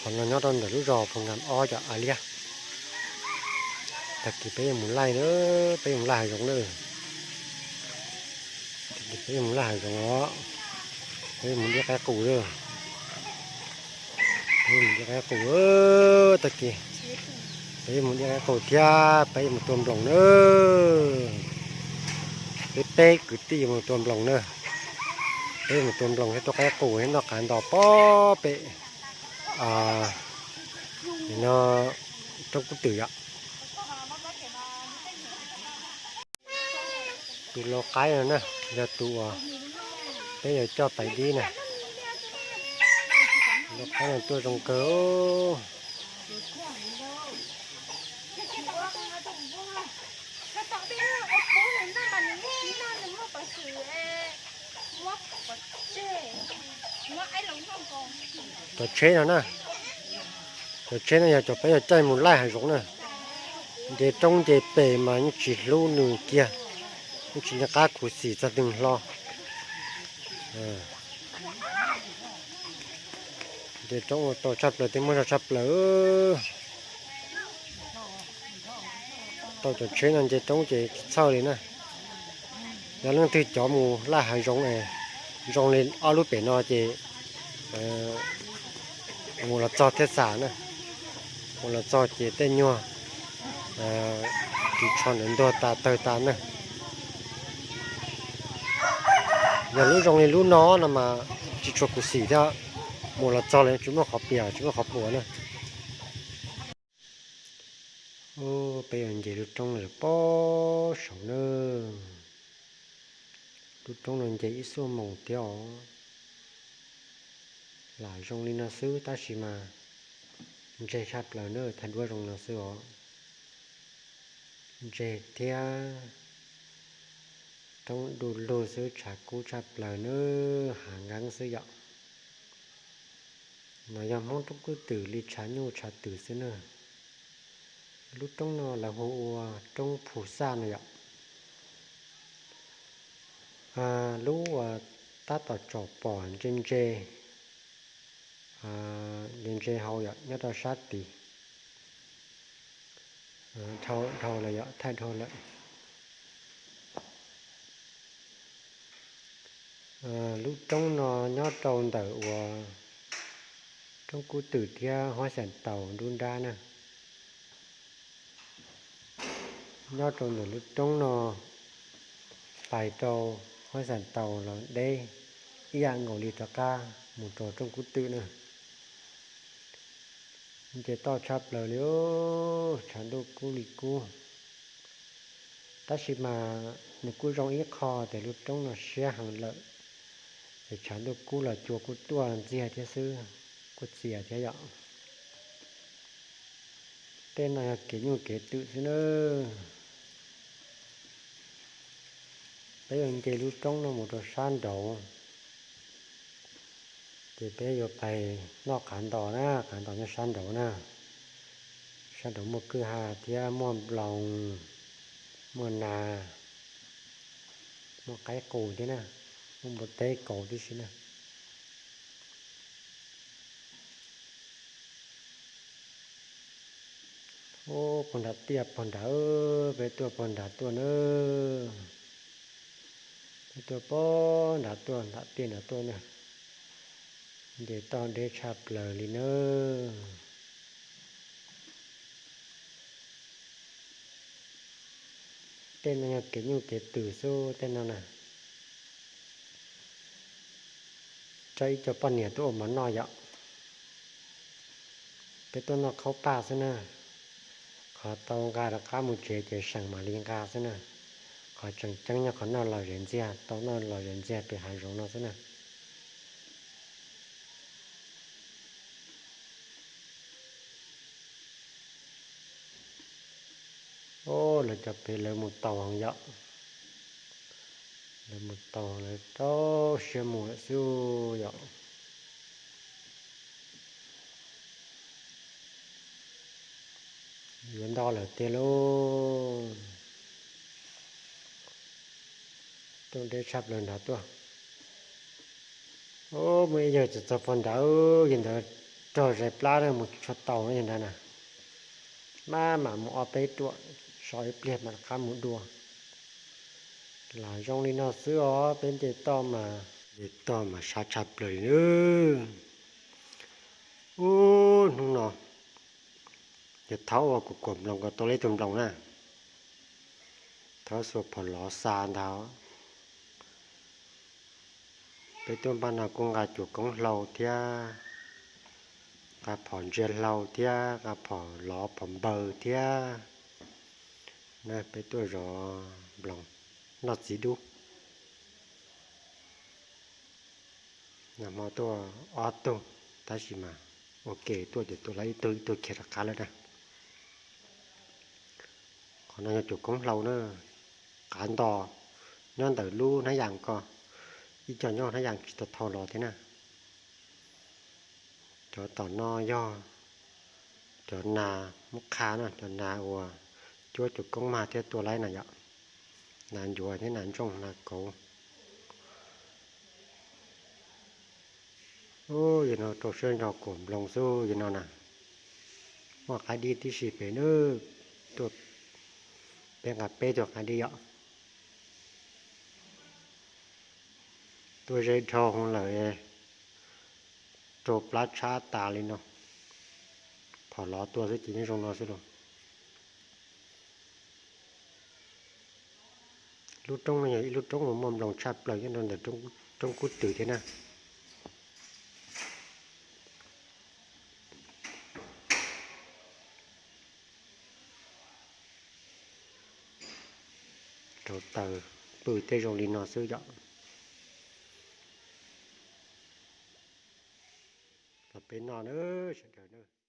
Qhov no nyob rau ntawm lub zos Phoos Nkam ob cov a liab. Tag kis peb yuav mus laij na, peb yuav mus laij hav zoov na. Tag kis peb yuav mus laij hav zoov os, peb yuav mus diaj qaib qus na. Peb yuav mus diaj qaib qus, tag kis peb yuav mus diaj qaib qus thiab peb yuav mus tua nploos na. Peb peb kwv tij yuav mus tua nploos na. Peb yuav mus tua nploos thiab tua qaib qus thiab noj qav ntos pem no roob kub twm yom. Tus lau qaib no na, yog tus uas peb yuav coj pais dib na. Lau qaib no tuaj zoo kawg. Cov tsheb no na, cov tsheb no yog cov peb yuav caij mus laij hav zoov na. Nce roob nce pem mas yeej tsis hlub nws kiag, yeej tsis nco qab khuv xim txog nws hlo. Nce roob ua tau tshaj plaws thiab muaj zog tshaj plaws. Tau cov tsheb no nce roob ces tsis txhawj li na. Yog leej twg cov mus laij hav zoov es zoo li ob lub pem no ces mus los txog thiaj xam na. Mus los txog ces tej nyuag ris tsho ntawd ntuag tas tawg tas na. Yog lub zoo li lub no no mas tsis tshua khuv xim thiab, mus los txog los tsis muaj qhov piam tsis muaj qhov puas na. Peb yuav nce lub roob lawm pob saum na. Lub roob no nce ib xuaj moos thiab os. Lam zoo li no xwb tab sis mas ntseg tshaj plaws na, thaij duab zoo no xwb os. Ntseg thiab roob du lug xwb, tshav kub tshaj plaws na, hav nkeeb xwb yom. No yog Hmoob roob kub twm li tshav nyuj tshav twm xwb na. Lub roob no lawv hu ua roob Phu Xaj no yom. Lub uas tab tom tsom pom ntse ntse, ntse ntse hauv yom, nyob rau sab tid. Dhau dhau lawm yom, thaij dhau lawm. Lub roob no nyob rau ntawm uas roob kub twm thiab huab xeem taus nruab nrab na. Nyob rau ntawm lub roob no pais rau huab xeem taus los deb ib yam nkaus li rov qab mus rau roob kub twm na. Nce toj tshaj plaws li, tshav ntuj kub li kub. Tab sis mas nws kuj zoo ib qho tias lub roob no siab heev lawm, es tshav ntuj kub los cua kuj tuaj ntxiag thiab xwb, kuj txias thiab yom. Tej no yog kev nyuj kev twm xwb na. Peb yuav nce lub roob no mus rau sab nraud, ces peb yuav pais noj qav ntos na, qav ntos nyob sab nraud na. Sab nraud muaj kwj ha thiab muaj nploos, muaj nas, muaj qaib qus thiab na, muaj npua teb kaus tib si na. Ub, pog nram tiaj pog nrad, peb tuaj pog nrad tuaj na. Peb tuaj pog nrad tuaj, nram tiaj nrad tuaj na. Nce toj deb tshaj plaws li na. Tej no yog kev nyuj kev twm xwb tej no na. Tso ib co poj niam tuaj ua mov noj yom. Peb tuaj noj khaub paj xwb na. Qhov tau nqa rov qab mus tsev ces seem mam li nqa xwb na. Qhov tseem ceeb nyob qhov noj los zem ntxiag, tau noj los zem ntxiag pem hav zoov no xwb na. Lawv cov pem lawv mus taus heev yom. Lawv mus taus lawv rau siab mus lawm xwb yom. Yuav nto lawm tiag lauj. Tuaj deb tshaj plaws nrad tuaj. Muaj ib yawg txawm txog pog nrad, yawg ntawd Rog zais plab na mus tsis tau na yog nrad na. Maj mam mus ob peb ruam, so ib pliag mam rov qab mus dua. Lam zoo li no xwb os, peb nce toj mas, nce toj mas sab tshaj plaws li na. Ub, hnub no yog thaub ua kuv kuam nploos kom tau li ib tug nploos na. Thaub xuas phom lov xa ntag. Peb tuaj npaj no kuj nqa cuam koob hlau thiab, nqa phom ntsia hlau thiab, nqa phom lov phom npaws thiab. Na peb tuaj zov nploos noj txiv dub. Nag hmo tuaj ob tug, tab sis mas ua ke tuaj ces tuaj lawv ib tug ib tug kiag rov qab lawm na. Qhov no yog cuam koob hlau na, qav nto nyob ntawm lub hnab yas ko, ib co nyob hnab yas tsis tau thau los thiab na. Cov tom no yog cov nas muab qha na, cov nas uas cuab cuam koob mag thiab tua laib na yom, nas ncuav thiab nas ntsooj nas kauv. Ub, yog no rau siab ntso kuam nploos xwb yog no na. Muaj qaib dib tib si pem na, tuaj, peb nqa peb tug qaib dib yom. Tuaj ze dhau lawm, rau plab tshab tas li no. Phom lov tua xwb ces yeej zoo no xwb lauj. Lub roob no yog ib lub roob uas muaj nploos tshaj plaws nyob rau ntawm roob kub twm thiab na. Rau taws pw tej zoo li no xwb yom. Los peb noj na sawv daws na.